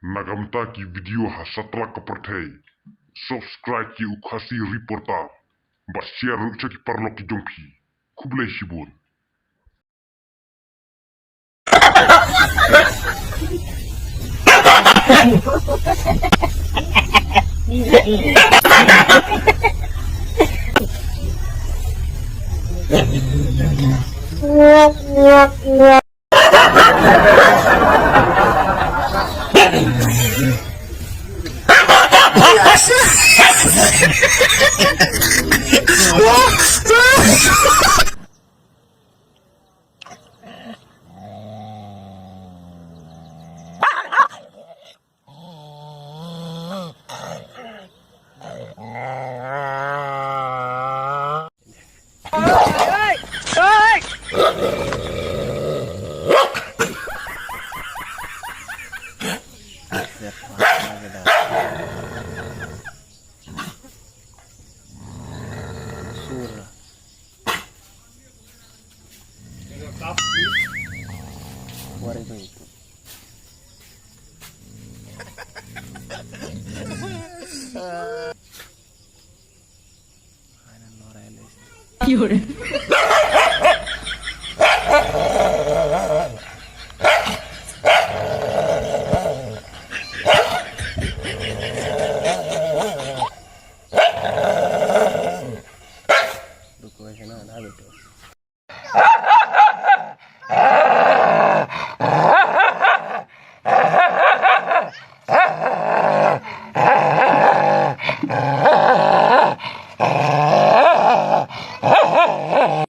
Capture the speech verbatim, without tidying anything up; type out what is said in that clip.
Na ka bynta ki video ha satlak ka pyrthei, subscribe ïa u Khasi Reporter bad share ruh sha ki paralok ki jong phi. Khublei shibun.